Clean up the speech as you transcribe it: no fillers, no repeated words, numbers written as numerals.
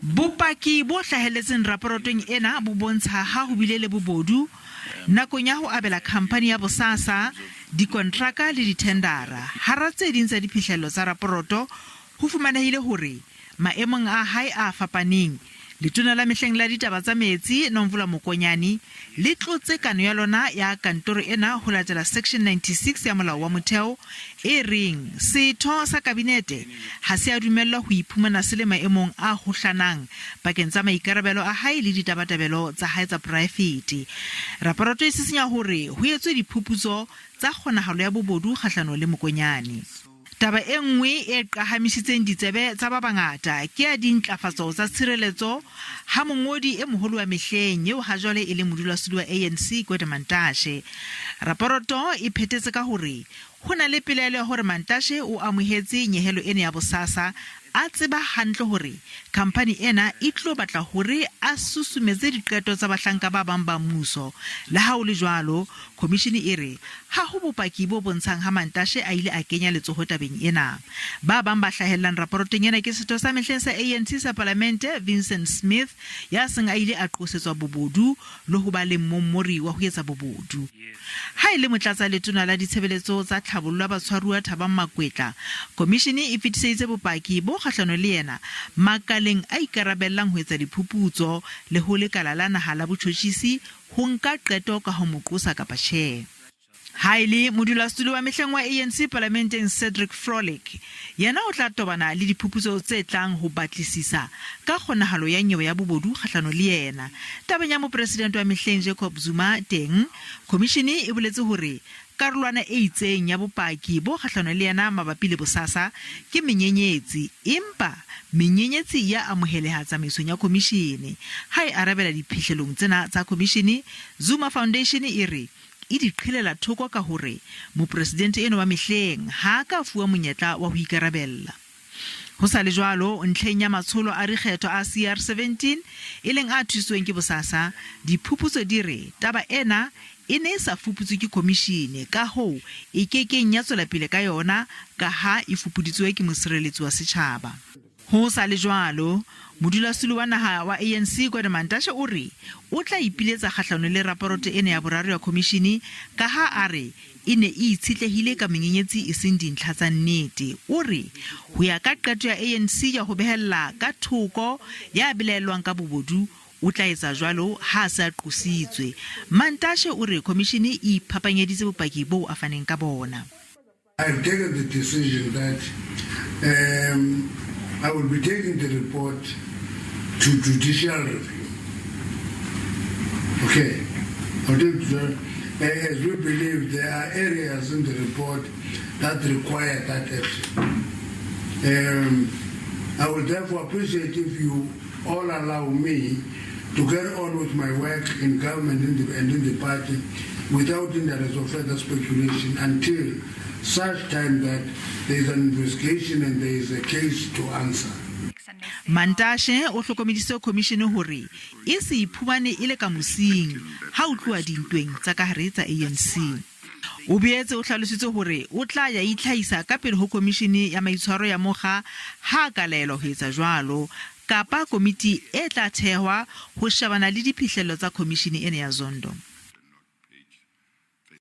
Bopaki bo hlahelletseng raporotong ena bo bontsha ha ho bile le bobodu nakong ya ho abela khampani ya Bosasa dikontraka le dithendara. Hara tse ding tsa diphihlello tsa raporoto, ho fumanehile hore maemong a hae a fapaneng, Letona la mehleng la ditaba tsa metsi, Nomvula Mokonyane, le tlotse kano ya lona ya kantoro ena ho latela Section 96 ya Molao wa Motheo e reng setho sa Kabinete ha se a dumellwa ho iphumana se le maemong a hohlanang pakeng tsa maikarabelo a hae le ditabatabelo tsa hae tsa poraefete. Raporoto e sisinya hore ho etswe diphuputso tsa kgonahalo ya bobodu kgahlano le Mokonyane. Taba e nngwe e qahamisitseng ditsebe tsa ba bangata ke ya dintlafatso tsa tshireletso ha mongodi e moholo wa mehleng eo hajwale e leng modulasetulo wa ANC Gwede Mantashe. Raporoto e phethetse ka hore ho na le pelaelo ya hore Mantashe o amohetse nyehelo ena ya bosasa a tseba hantle hore khampani ena e tlilo batla hore a susumetse diqeto tsa bahlanka ba bang ba mmuso. Le ha ho le jwalo, Khomishene e re ha ho bopaki bo bontshang ha Mantashe a ile a kenya letsoho tabeng ena. Ba bang ba hlahellang raporotong ena ke setho sa mehleng sa ANC sa palamente Vincent Smith ya seng a ile a qosetswa bobodu le ho ba le mmommori wa ho etsa bobodu. Ha e le motlatsa letona la ditshebeletso tsa tlhabollo ya batshwaruwa Thabang Makwetla, khomishene e fetiseditse bopaki bo kgahlano le yena makaleng a ikarabellang ho etsa diphuputso le ho lekala la naha la botjhotjhisi ho nka qeto ka ho mo qosa kapa tjhe. Ha e le modulasetulo wa mehleng wa ANC palamenteng Cedric Frolick, yena o tla tobana le diphuputso tse tlang ho batlisisa ka kgonahalo ya nyewe ya bobodu kgahlano le yena. Tabeng ya mopresidente wa mehleng Jacob Zuma teng, khomishene e boletse hore Karolwana e itseng ya bopaki bo kgahlano le yena mabapi le bosasa ke menyenyetsi, empa menyenyetsi ya amoheleha tsamaisong ya khomishene. Ha e arabela diphihlelong tsena tsa khomishene, Zuma Foundation e re e di qhelela thoko ka hore mopresidente enwa wa mehleng ha a ka fuwa monyetla wa ho ikarabella. Ho sa le jwalo, ntlheng ya matsholo a dikgetho a CR17, e leng a thusitsweng ke Bosasa, diphuputso di re taba ena e ne e sa fuputswe ke khomishene, kahoo e ke keng ya tswela pele ka yona kaha e fupuditswe ke mosireletsi wa setjhaba. Ho sa le jwalo, modulasetulo wa naha wa ANC Gwede Mantashe o re o tla ipiletsa kgahlano le raporoto ena ya boraro ya khomishene kaha a re e ne e itshetlehile ka menyenyetsi eseng dintlha tsa nnete. O re ho ya ka qeto ya ANC ya ho behella ka thoko ya belaellwang ka bobodu, o tla etsa jwalo ha a se a qositswe. Mantashe o re khomishene e iphapanyeditse bopaki boo a faneng ka bona. I've taken the decision that um, I will be taking the report to judicial review. Okay. I'll take the, as we believe there are areas in the report that require that action. Um, I would therefore appreciate if you all allow me to get on with my work in government in the, and in the party without hindrance of further speculation until such time that there is an investigation and there is a case to answer. Mantashe o hlokomedisitse khomishene hore e se iphumane e le ka mosing ha ho tluwa dintweng tsa ka hare tsa ANC. O boetse o hlalositse hore o tla ya itlhahisa ka pele ho Komishene ya Maitshwaro ya Mokga ha a ka laelwa ho etsa jwalo, kapa komiti e tla thehwa ho shebana le diphihlello tsa khomishene ena ya Zondo.